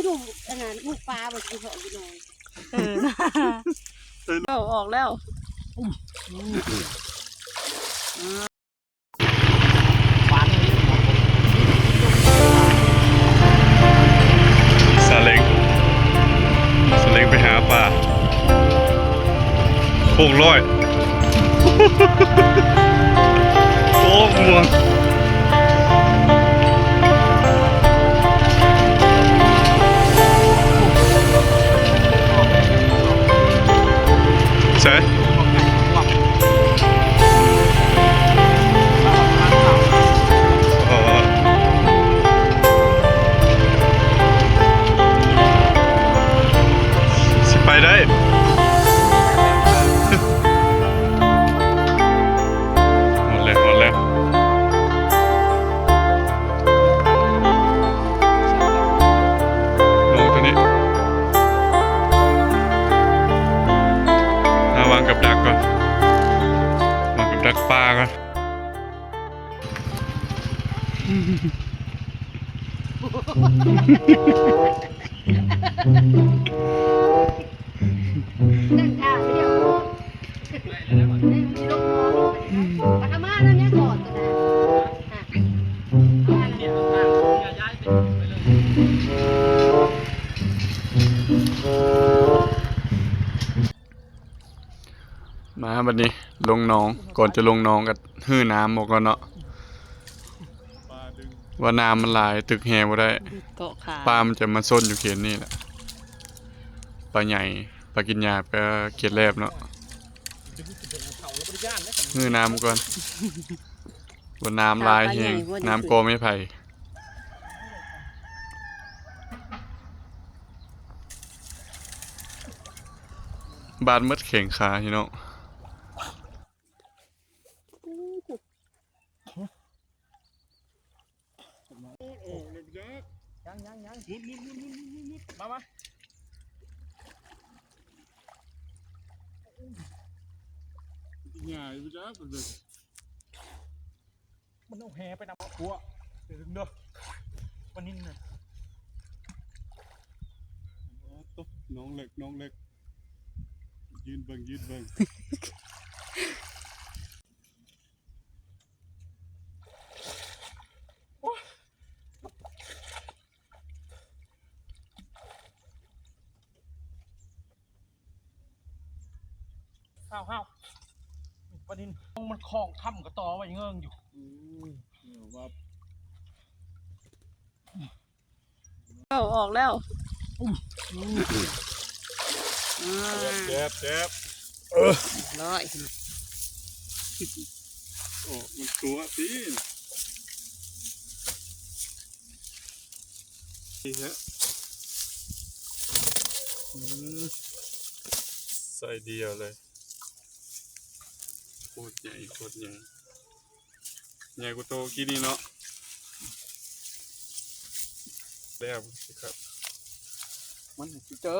ດູອັນນັ້ນ ລູກປາບໍ່ຊິເພາະຢູ່ໜອງ. ເອີ ເອົາອອກແລ້ວ. ສາເລັງ ສາເລັງໄປຫາປາ ໂຄ້ງຮ້ອຍ ໂອ້ ມ່ວນ. ໃສ ຊິໄປໄດ້. ຮອດແລ້ວ ຮອດແລ້ວ. ລົງຕົວນີ້ ມາວາງກັບດັກກ່ອນ ວາງກັບດັກປາກ່ອນ. ນັ່ງຖ້າຢູ່ ປະທະມານັ້ນແຫຼະ ຖອດກໍໄດ້. ມາບັດນີ້ລົງໜອງ ກ່ອນຈະລົງໜອງກໍຮື້ນ້ຳອອກກ່ອນເນາະ ວ່ານ້ຳມັນຫຼາຍ ຕຶກແຮ່ບໍ່ໄດ້ ເກາະຂາ ປາມັນຈະມາຊົນຢູ່ເຂດນີ້ແຫຼະ ປາໃຫຍ່ ປາກິນຫຍ້າ ປາເຂດແລບເນາະ ຮື້ນ້ຳກ່ອນ ວ່ານ້ຳຫຼາຍແຮງ ນ້ຳກໍໄມ້ໄຜ່. ບາດໝົດແຂ້ງຂາພີ່ນ້ອງ. ຍັງ ຍັງ ຍັງ ມຸດ ມຸດ ມຸດ ມຸດ ມຸດ ມຸດ ມຸດ ມາ ມາ ງ່າຍບໍ່ຈັກ ມັນເອົາແຫໄປນຳ ເອົາຂົວ ເດີ ປານິນນະ ໂອ້ ຕົກ ໜອງເລິກ ໜອງເລິກ ຢືນເບິ່ງ ຢືນເບິ່ງ. ຫ້າວໆ ປານິນ ມັນຂອງຄ້ຳກະຕໍ່ໄວ້ເງິງຢູ່. ອືມ ເອົາອອກແລ້ວ. ອືມ ອືມ ແຊບໆ ເອີ ຮ້ອຍ ໂອ້ ມັນຕົວຕິ. ນີ້ຮະ ອືມ ໃສ່ດຽວເລີຍ ໂຄດໃຫຍ່ ໂຄດໃຫຍ່ ໃຫຍ່ກວ່າໂຕກີ້ນີ້ເນາະ ແລ້ວຊິຄັບ ມັນຊິເຈີ.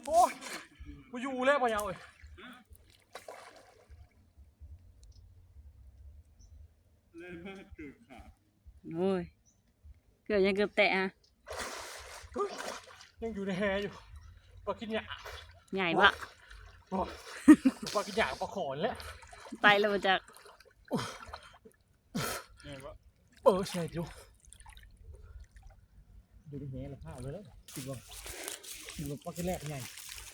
ໂອ້ຍ ບໍ່ຢູ່ແລ້ວ ບໍ່ເຍົາເອີຍ ແລ່ນມາເກີບຂາດ ໂອ້ຍ ເກືອບຫຍັງ ເກືອບແຕະຫະ ຍັງຢູ່ໃນແຫຢູ່ ປາກິນຫຍ້າ ໃຫຍ່ບໍ່ ບໍ່ ປາກິນຫຍ້າກັບປາຂໍນີ້ແຫຼະ ໄປແລ້ວບໍ່ຈັກ. ເອີ ໃຫຍ່ຢູ່ ຢູ່ໃນແຫລະ ພາເລີຍ ຄິດວ່າ ຄິດວ່າປາກິນແລບໃຫຍ່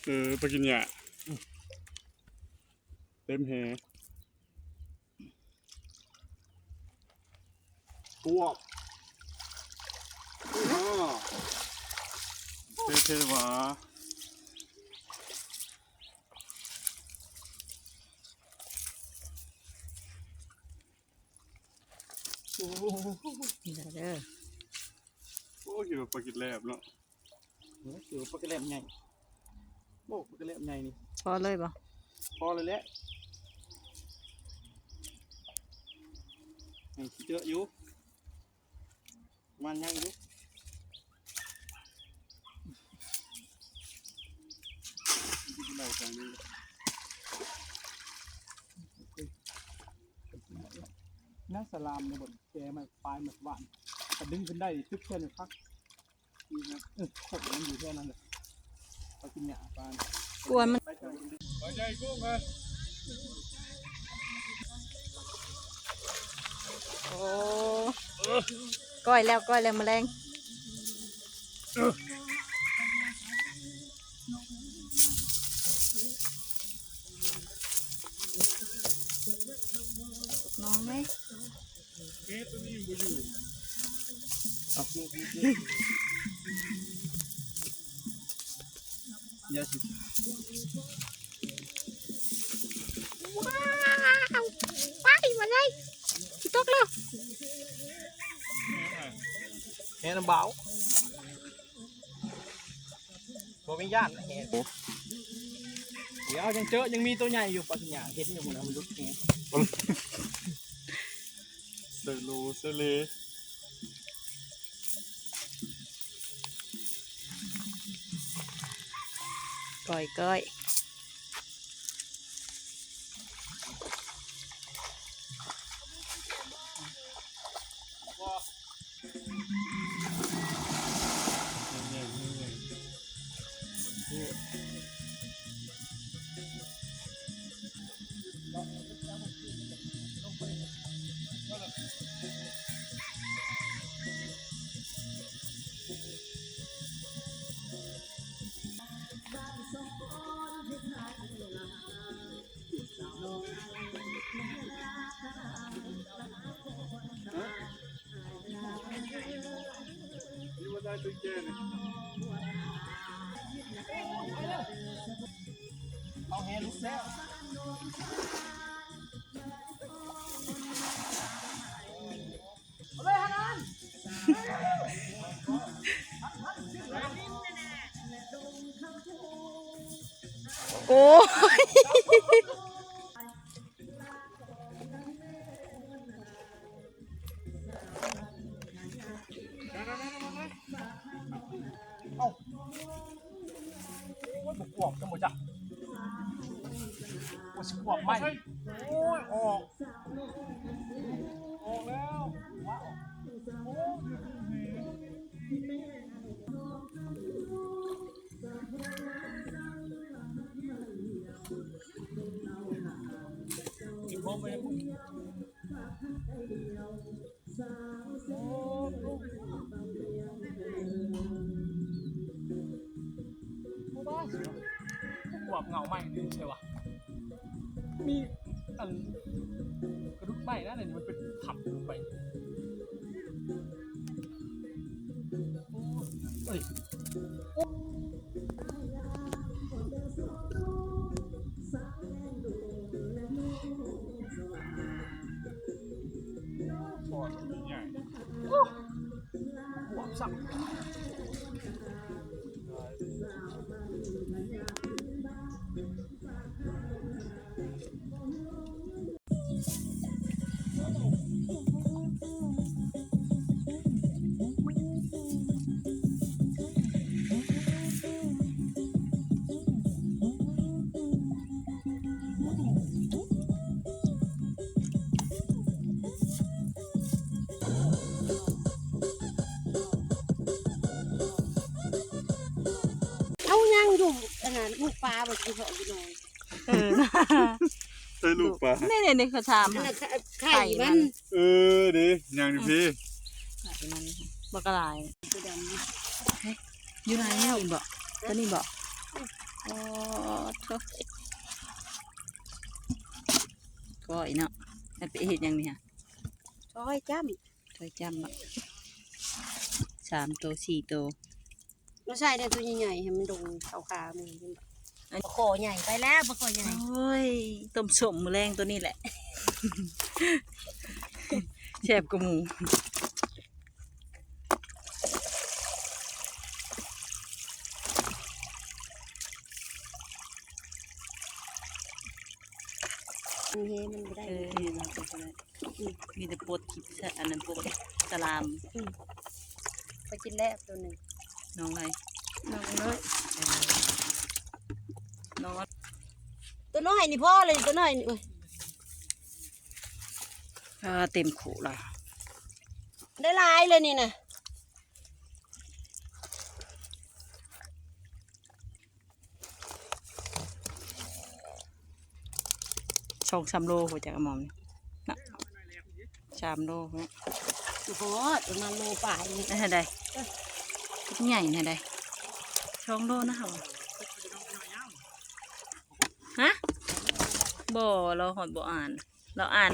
ເອີ ປາກິນຫຍ້າ ອືມ ເຕັມແຫ ກວບ ເທ່ໆ ຫວາ. ໂອ້ ໄດ້ເດີ ໂອ້ ຄິດວ່າປາກິນແລບເນາະ ເອີ ຄິດວ່າປາກິນແລບໃຫຍ່ ໂອ້ ປາກິນແລບໃຫຍ່ນີ້ ພໍເລີຍບໍ່ ພໍເລີຍແຫຼະ ຍັງຊິເຈີຢູ່ ປະມານຍັງຢູ່. ໄດ້ທາງນີ້ ນາສະຫຼາມໃນບ່ອນແຈໄມ້ປາຍໄມ້ຫວານ ກະດຶງຂຶ້ນໄດ້ ຕຶກແຂນຄັກ. ນີ້ນະ ເອີ ຄົນມັນຢູ່ແຖວນັ້ນແຫຼະ ໄປກິນຫຍ້າປານ ກວນມັນ ໄປເທື່ອໜຶ່ງ ໂອ້ ກ້ອຍແລ້ວ ກ້ອຍແລ້ວ ມາແລງ ນ້ອງເອີຍ. ເອີ ໂຕນີ້ບໍ່ຢູ່ ເອົາ ຢ່າຊິ ວ້າວ ໄປ ມາໄງ ຊິຕົກແລ້ວ ແຮ່ນຳບ່າວ. ບໍ່ມີຢ້ານແຮງ ດຽວຍັງເຈີ ຍັງມີໂຕໃຫຍ່ຢູ່ ປາກິນຍາເຫັນຢູ່ພຸ້ນນະ ມັນຫຼຸດແຮງ ເຊີໂລເຊີເລ ກ້ອຍໆ. ເອົາແຮ່ຫຼຸດແລ້ວ ເອົາເລີຍຫັ້ນ ໂອ້ຍ. ເອົ້າ ໂອ້ຍ ບໍ່ກວບຈັ່ງບໍ່ຈັກ ໂອ້ຍ ຊິກວບໄໝ ໂອ້ຍ ອອກ ອອກແລ້ວ ວ້າວ ໂອ້ຍ ກວບເຫງົາໄມ້ນີ້ໃຊ່ວະ ມີອັນກະດຸກໄມ້ນະ ອັນນີ້ມັນເປັນຖ້ຳລົງໄປ ໂອ້ຍ ເອີຍ ໂອ້ຍ ປອດມັນໃຫຍ່ ໂອ້ຍ ກວບຊ້ຳ ເອົາຍັງຢູ່ ອັນນັ້ນ ລູກປາບໍ່ຊິເພາະຢູ່ໜ້ອຍ ເອີ ໃສ່ລູກປາ ນີ້ໆໆ ເຂົາຖາມ ອັນນັ້ນ ໄຂ່ມັນ ເອີ ເດ້ ຍ່າງຢູ່ພີ້ ໄຂ່ມັນ ບັກຫຼາຍ ໂຕດຳ ຢູ່ໃນນີ້ບໍ່? ໂຕນີ້ບໍ່? ອໍ ໂທ້ ກ້ອຍເນາະ ມັນໄປເຮັດຫຍັງນີ້ຫະ? ຊອຍຈ້ຳ ຊອຍຈ້ຳເນາະ ສາມໂຕ ສີ່ໂຕ. ມາໃສ່ແດ່ ໂຕໃຫຍ່ໆ ໃຫ້ມັນດົງເຂົ້າຂາມື້ນີ້ ເຫັນບໍ່? ປາຄໍ່ໃຫຍ່ໄປແລ້ວ ປາຄໍ່ໃຫຍ່ ໂອ້ຍ ຕົ້ມສົ້ມມື້ແລງໂຕນີ້ແຫຼະ ແຊບກວ່າໝູ່ ມັນເຮມັນບໍ່ໄດ້ ເອີ ເຮມັນບໍ່ໄດ້. ອືມ ມີແຕ່ປົດ ອັນນັ້ນ ປົດສະຫຼາມ ອືມ ໄປກິນແລ້ວໂຕໜຶ່ງ ນ້ອງໃດ? ນ້ອງນ້ອຍ ເອີ ນ້ອງ ໂຕນ້ອຍນີ້ພໍເລີຍ ໂຕນ້ອຍນີ້ ໂອ້ຍ ອ່າ ເຕັມຄຸລະ ໄດ້ຫຼາຍເລີຍນີ້ນະ. ສອງສາມໂລພຸ້ນຈັກອະໝອມນີ້ນະ ສາມໂລພຸ້ນ ບໍ່ຮອດ ປະມານໂລປາຍນີ້ ໄດ້ ໃຫຍ່ແທ້ໃດ ສອງໂລນະເຮົາ ຮະ ບໍ່ ລາວຮອດບໍ່ອ່ານ ລາວອ່ານ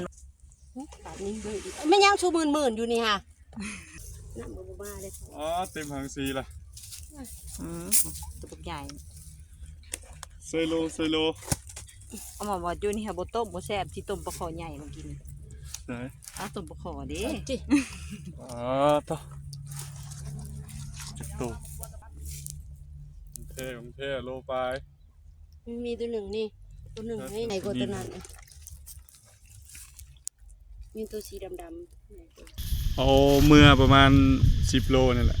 ບາດນີ້ເບິ່ງອີກ ແມ່ນຫຍັງຊູມື່ນໆຢູ່ນີ້ຫາ ນ້ຳບໍ່ມາເດ້ ອໍ ເຕັມຖັງສີ່ລະ ອືມ ຕົວບັກໃຫຍ່ ເຊໂລ ເຊໂລ ເອົາມາວ່າຢູ່ນີ້ຫາບໍ່ຕົ້ມບໍ່ແຊບ ຊິຕົ້ມປາຄໍ່ໃຫຍ່ມາກິນ ໃສ ອ້າ ຕົ້ມປາຄໍ່ເດ້ ອໍ ໂທ້ ໂຕ ແທ້ ແທ້ ໂລປາຍ ມີ ມີຕົວໜຶ່ງນີ້ ຕົວໜຶ່ງໃຫຍ່ກວ່າຕົວນັ້ນ ມີຕົວສີດຳໆ ເອົາເມືອປະມານສິບໂລນີ້ແຫຼະ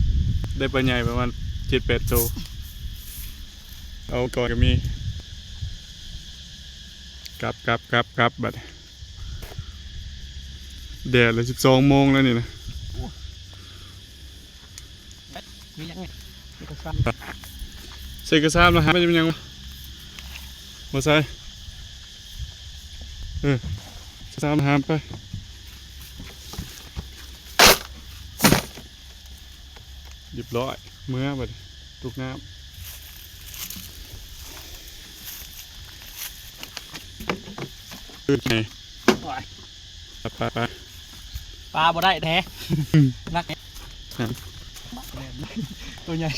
ໄດ້ປາໃຫຍ່ປະມານເຈັດແປດໂຕ ເອົາກ່ອນກໍມີ ກັບ ກັບ ກັບ ກັບ ບັດນີ້ ແດດລະສິບສອງໂມງແລ້ວນີ້ນະ. ມີຫຍັງນີ້ ເອກະສານ ໃສ່ເອກະສານມາຫາ ມັນເປັນຫຍັງ ບໍ່ໃສ່ ເອີ ເອກະສານມາຫາໄປ ຮຽບຮ້ອຍ ເມືອບັດນີ້ ຕົກນ້ຳ ເອີ ໄງ ໂອ້ຍ ໄປ ໄປ ໄປ ປາບໍ່ໄດ້ແທ້ ອືມ ລັກແທ້ ຕົວໃຫຍ່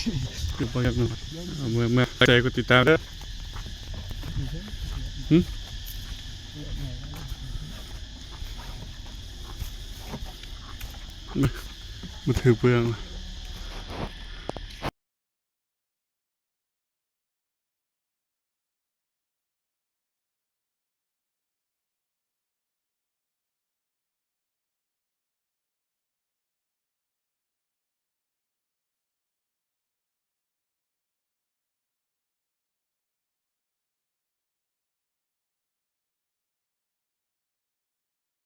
ເອົາເມືອ ເມືອ ໃຈກົດຕິດຕາມເດີ ຫຶ ມາຖືເບື້ອງ